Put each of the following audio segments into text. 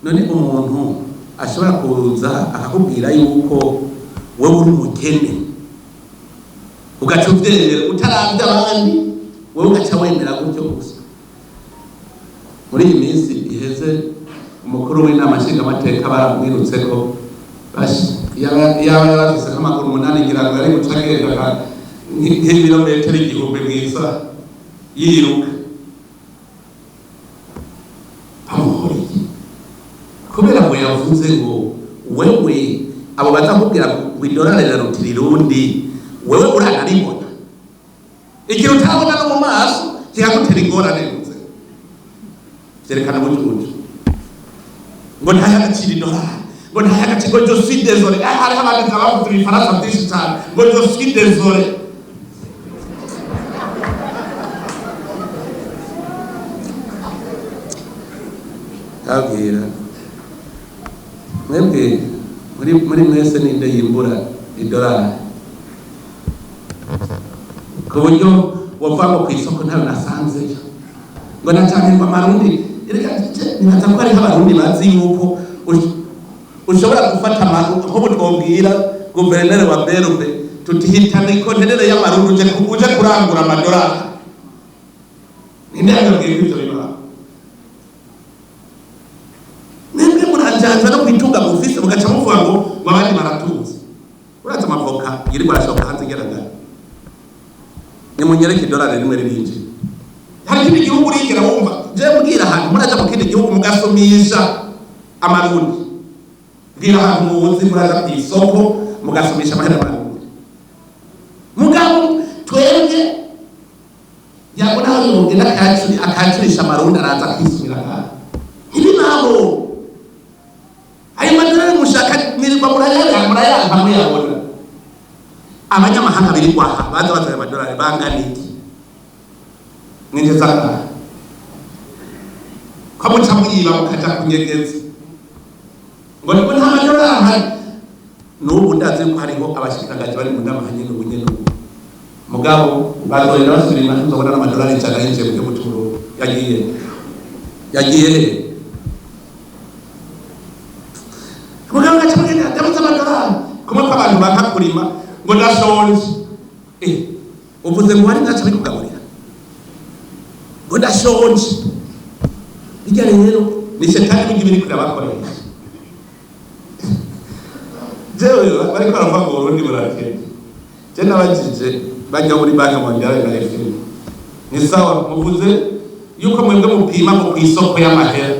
None umuntu ashobora kuza akakubwira yuko wewe uri umukene, ugaca uvyemera utaravye abandi, wewe ugaca wemera gutyo gusa. Muri iyi minsi iheze umukuru w'inama nshingamateka baramwirutse ko yaba yarafise nk'amakuru 8, ngira ngo yari guca agenda nk'ibirometero 1000 mw'isaha yiruka. Bamuhoriye kubera ngo yavuze ngo wewe abo bazakubwira ngo idolari rirarutira irundi, wewe uranaribona, ikintu utabona no mu maso kikagutera ingorane. Vyerekana ubujuju. Ngo ntahe agaciro idolari, ngo ntahe agaciro, ngo je suis désolé. Hariho abanditsi bavuze ibifaransa vyinshi cane, ngo je suis désolé. Ndababwira mwebwe, muri mwese ninde yimbura idolari ku buryo wava ngo kw'isoko ntayo nasanzeyo, ngo nacanirwa amarundi? Erega nibaza ko hariho abarundi bazi yuko ushobora gufata nk'ubu twobwira guverineri wa BRB tuti hitana ikontenere y'amarundi uje kurangura amadolari. Ninde yababwiye ko ivyo bibaho? Mwebwe muranjanjwa no kwitunga mufise, mugaca muvuga ngo abandi baratuzi. Urazi amavoka yirirwa arashoka hanze igeragara? Nimunyereke idolari rimwe ririnjiye. Hari ikindi gihugu urigera wumva? Je mbwira ahantu muraja mu kindi gihugu mugasumisha amarundi. Mbwira ahantu muzi muraja kw'isoko mugasumisha amahera y'amarundi. Mugabo twebwe yabona aho yogenda akacurisha amarundi, araza akisumira ngaho. Ntibibaho. Ayo madolari mushaka mwirirwa murayanka, murayanka muyabona. Abanyamahanga birirwa aha baza bazanye amadolari bangana iki? Mwinjiza angahe ko muca muyiba mukaja kunyegeza ngo nibwo nta madolari ahari? N'ubu ndazi yuko hariho abashikiranganji bari mu nama nyene ubu nyene ubu, mugabo bazogenda basubira inyuma, ntuzobona n'amadolari 100 yinjiye mu gihugu c'Uburundi. Yagiye, yagiye he? Mugabo gaca mugenda ndabuze amadolari, kumwe ko abantu banka kurima ngo ndashonje. Uvuze ngo wari ntaco bikugaburira ngo ndashonje. Bijya rero ni shetani burya ibiri kurabakoresha. Jewe bariko baravuga ngo Burundi burakeye, je nabajije bajya muri Banque mondiale na FMI, ni sawa muvuze yuko mwebwe mupima ngo kw'isoko y'amahera,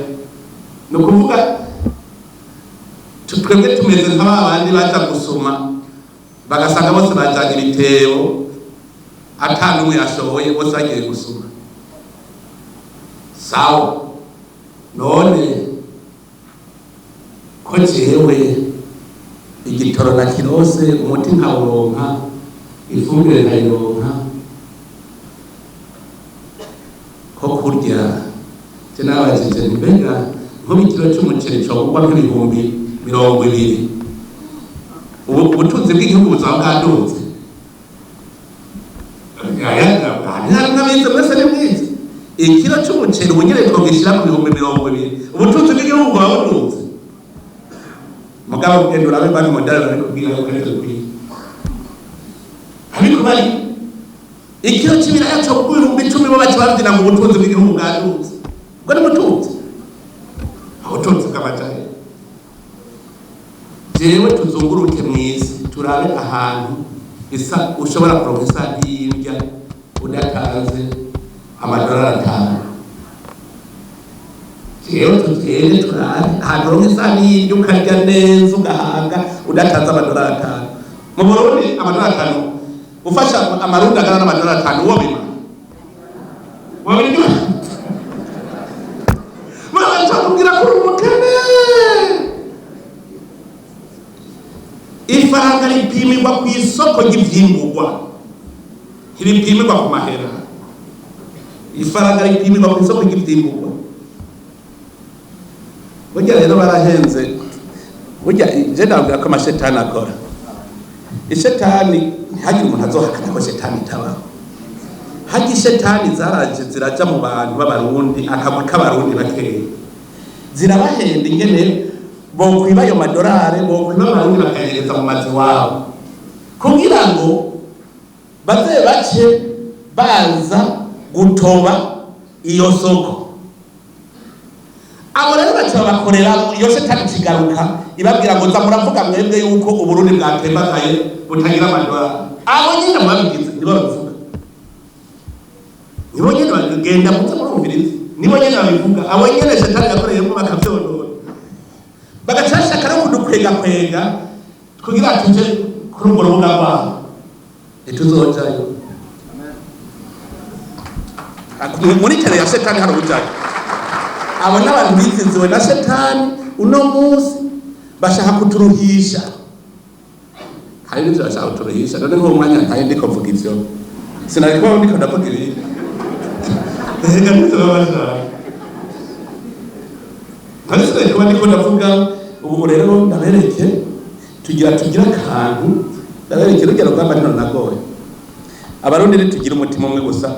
ni ukuvuga twebwe tumeze nka ba bandi baja gusoma bagasanga bose bajanye ibitebo, ata n'umwe yashoboye, bose bagiye gusoma. Sawa, none ko jewe igitoro na kirose, umuti nkawuronka, ifumbire nkayironka, ko kurya, je nabajije nti mbega nk'ubu ikiro c'umuceri cogurwa nk'20,000, ubu ubutunzi bw'igihugu buzaba bwaduze? Ntabize mwese ni mwize. Ikiro c'umuceri ubu nyene twogishira ku 20,000, ubutunzi bw'igihugu bwaba buduze? Mugabo ugenda urabe Banque mondiale barabikubwira yuko arivyo bikwiye, ariko bari ikiro c'ibiraya co ku 10,000, bo baca bavyina ngo ubutunzi bw'igihugu bwaduze. Ubwo ni ubutunzi? Ubutunzi bw'amajahe? Jewe tuzunguruke mw'isi turabe ahantu isa ushobora kuronka isahani y'indya udatanze amadolari 5. Jewe tugende turabe ahantu uronka isahani y'indya ukarya neza ugahaga udatanze amadolari 5. Mu Burundi amadolari 5, ufasha amarundi angana n'amadolari 5, uwo bima wabirya, murabaca kubwira ko uri umukene. Ifaranga ripimirwa ku isoko ry'ivyimburwa, ntiripimirwa ku mahera. Ifaranga ripimirwa ku isoko ry'ivyimburwa. Burya rero barahenze. Burya je ndabwira ko amashetani akora. Ishetani, ntihagire umuntu azohakana ko shetani itabaho. Harya ishetani zaraje ziraja mu bantu b'abarundi, akagwi k'abarundi bakeya. Zirabahenda ingene bokwiba ayo madolari, bokwiba amarundi, bakayereza mu mazu iwabo kugira ngo baze bace baza gutoba iyo soko. Abo rero baca babakorera iyo shetani ikigaruka ibabwira ngo: "Za muravuga mwebwe yuko Uburundi bwatembagaye, butagira amadolari." Abo nyine mubabigize nibo babivuga, nibo nyene bagenda muze murumviriza, nibo nyene babivuga. Abo nyene shetani yakoreyemo bakavyonona, bagaca bashaka no kudukwega kwega kugira tuje kuri urwo rubuga rwabo. Ntituzojayo muri télé ya shetani. Hari ubujayo. Abo n'abantu bizinziwe na shetani, uno munsi bashaka kuturuhisha. Hari n'ivyo bashaka kuturuhisha. None nk'uwo mwanya ntaye ndiko mvuga ivyo, sinari kuba ndiko ndavuga ibindi. Reka, ntivyo baba bashaka. None sinari kuba ndiko ndavuga ubu. Rero ndabereke, tugira akantu ndabereke. Rugero rwamba ntino nagoye. Abarundi ntitugira umutima umwe gusa.